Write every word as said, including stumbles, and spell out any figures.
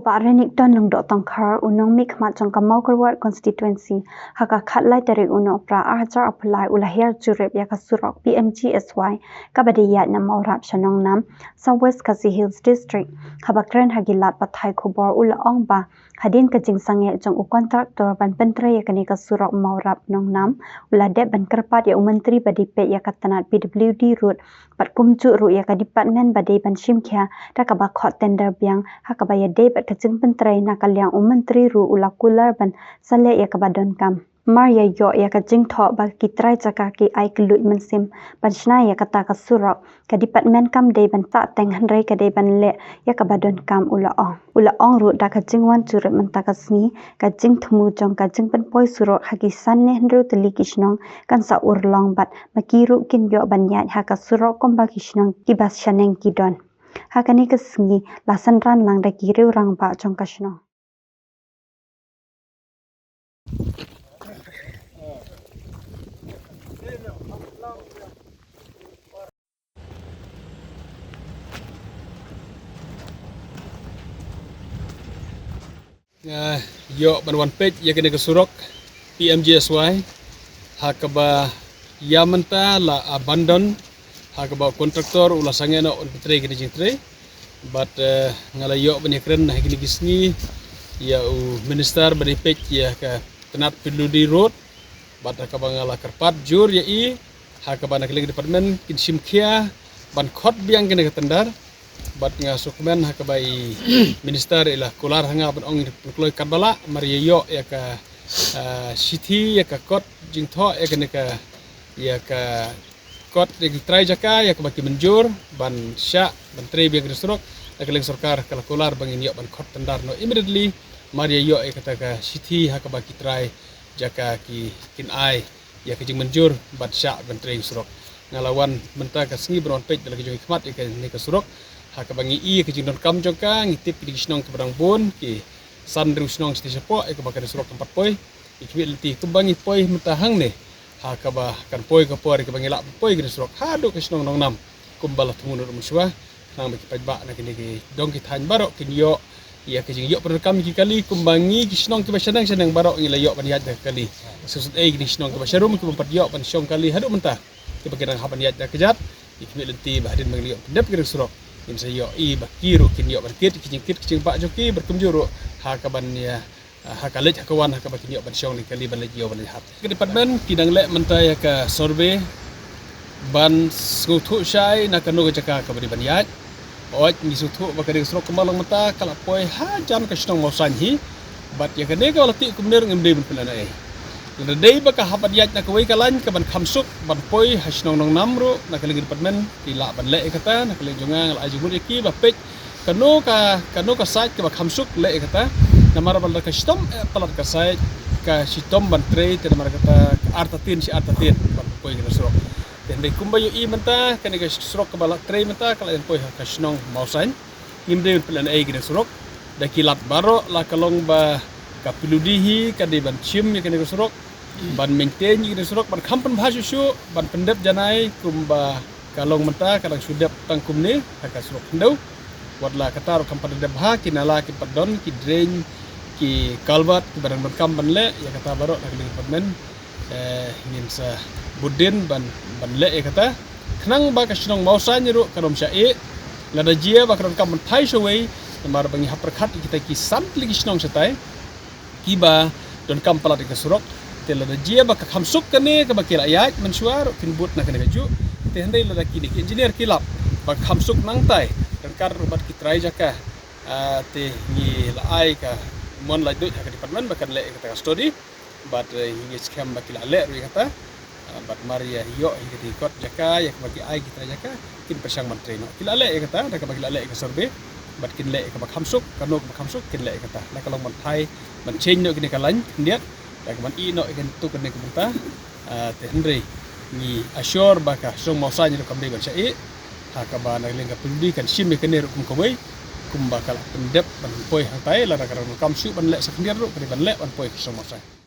Bah Renikton Lyngdoh Tongkhar, u nongmihkhmat jong ka Mawkyrwat constituency, ha ka khatlai tarik u Nohprah arhajar arphew lai u la hiar jurip ïa ka surok P M G S Y kaba dei ïaid na Mawrap sha Nongnam, South West Khasi Hills District. Haba kren ha ki lad pathai khubor u la ong ba hadien ka jingsangeh jong u kontraktor ban pyntrei ïa kane ka surok Mawrap Nongnam, u la dep ban kyrpad ïa u Myntri ba dei peit ïa ka tnat P W D Road bad kumjuh ruh ïa ka department ba dei ban shim khia da kaba khot tender biang ha kaba ïadei bad ka jingpyntrei. Na ka liang u Myntri ruh u la kular ban sa leh ïa kaba donkam. Mar ïa ïoh ïa ka jingthoh ba ki trai jaka ki ai kylluid mynsiem ban shna ïa kata ka surok, ka department kam dei ban sah teng hynrei ka dei ban leh ïa kaba donkam, u la ong. U la ong ruh da ka jingwan jurip mynta ka sngi, ka jingthmu jong ka jingpynpoi surok ha ki san ne hynriew tylli ki shnong kan sa urlong bad ma ki ruh kin ïoh ban ïaid ha ka surok kumba ki shnong kiba shaneng ki don. Ha kane ka sngi la synran lang da ki riew rangbah jong ka shnong. Nga ïoh ban wan peit ïa kane ka surok P M G S Y ha kaba ïa mynta la abandon, ha kaba u kontraktor u la sangeh noh un pyntrei kane ka jingtrei. Bad, eh, nga la ïoh ban ïakren ha kine ki sngi ïa u minister ba dei peit ïa ka tnat P W D Road. Bad ha kaba nga la kyrpad jur ïa i ha kaba na ka liang department kin shim khia ban khot biang kane ka tender. Bad nga sngewkmen ha kaba i minister i la kular ha nga ban ong i pynkloi katba lah mar ïa ïoh ïa ka, eh, shithi ïa ka kot jingthoh ïa kane ka, ïa ka kot ïa ki trai jaka ïa kaba ki mynjur ban shah ban trei biang kane ka surok. Na ka liang sorkar ka la kular ba ngin ïoh ban khot tender noh immediately mar ïa ïoh ïa kata ka shithi ha kaba ki trai jaka ki kin ai ïa ka jingmynjur ban shah ban trei surok. Nga la wan mynta ka sngi ban wan peit da la ka jong i khmat ïa kane ka surok ha kaba ngi i ïa ka jingdonkam jong ka, ngi tip ki dei ki shnong kiba dang bun, ki san hynriew shnong shatei shapoh ïa kaba kane ka surok kam pat poi. Ki khmih lynti kumba ngi poi mynta hangne ha kaba kan poi ka por ïa kaba ngi lah ban poi kane ka surok haduh ka shnong Nongnam kumba la thmu noh mynshuwa. Khnang ba ki paidbah na kine ki dong ki thaiñ baroh kin ïoh ïa ka jingïoh pyndonkam ïa ki kali kumba ngi ki shnong kiba shaneng shaneng baroh ngi la ïoh ban ïaid da ka kali. Shisha ei ki dei ki shnong kiba sharum kiba pat ïoh ban shong kali haduh mynta. Kiba ki dang hap ban ïaid da ka kjat, ki khmih lynti ba hadien ba ngi la ïoh pyndep kane ka surok, ngin sa ïoh i ba ki ruh kin ïoh ban kit ki jingkit ki jingbah jong ki bad kumjuh ruh ha kaban ïa, ha ka leit ha ka wan ha kaba kin ïoh ban shong lynti kali ban leit ïew ban leit hap. Ka department ki dang leh mynta ïa ka survey ban sngewthuh shai na kano ka jaka kaba dei ban ïaid. Hooid, ngi sngewthuh ba ka dei ka surok kumba long mynta ka la poi hajan ka shnong Mawsaiñ hi. Bad ïa kane ka la tih kumne ruh ngim dei ban pynlehnohei. Lada dei ba ka hap ban ïaid na kawei ka lain kaban kham suk ban poi ha shnong Nongnam ruh na ka liang ka department ki lah ban leh ïa kata. Na ka liang jong nga nga la ai jingmut ïa ki ba peit kano ka, kano ka sait kaba kham suk leh ïa kata. Namar ba lada ka shitom eh palat ka sait, ka shitom ban trei te namar kata ka artatien shi artatien ban poi kane ka surok. Te hynrei kumba ïohi mynta kane ka surok kaba la trei mynta ka la ïa poi ha ka shnong Mawsaiñ. Ngim dei ban pynlehnohei kane ka surok. Da ki lad baroh la ka long ba ka P W D hi ka dei ban shim ïa kane ka surok, ban maintain ïa kane ka surok, ban kham pynbha shuh shuh, ban pyndep janai kumba ka long mynta ka dang shu dep tang kumne ha ka surok khyndew. Wat la kata ruh kham pat dep bha, ki nala ki pat don, ki drain, ki culvert kiba dang donkam ban leh, ïa kata baroh na ka liang department eh, ngin sa bud dien ban, ban leh ïa kata. Khnang ba ka shnong Mawsaiñ ruh kan ym shah ïeh. Lada jia ba ka donkam ban phai shawei namar ba ngi hap pyrkhat ïa kita ki san tylli ki shnong shatai kiba donkam palat ïa ka surok. Te lada jia ba ka kham suk kane kaba ki la ïaid mynshuwa ruh kin bud na kane kajuh. Te hynrei lada kine ki engineer ki lap ba ka kham suk nangtai ryngkat ruh bad ki trai jaka, ah, te ngi la ai ka mon laitluid ha ka department ba kan leh ïa kata ka study. Bad, eh, ngi skhem ba ki la leh ruh ïa kata. Ah, bad mar ïa ïoh ïa kata ki kot jaka ïa kaba ki ai ki trai jaka kin pyrshang ban trei noh. Ki la leh ïa kata da kaba ki la leh ïa ka survey. Bad kin leh ïa kaba kham suk, kano kaba kham suk kin leh ïa kata. La ka long ban phai ban change noh kine ka lain khyndiat da kaban ïeh noh ïa kane ka bynta. Ah, te hynrei ngi assure ba ka shnong Mawsaiñ ruh kam dei ban shah ïeh. Ha kaba na ka liang ka P W D kan shim ïa kane ruh kum kawei kumba ka la pyndep ban poi hangtai, lada ka dang donkam shuh ban leh sa khyndiat ruh ka dei ban leh ban poi ka shnong Mawsaiñ.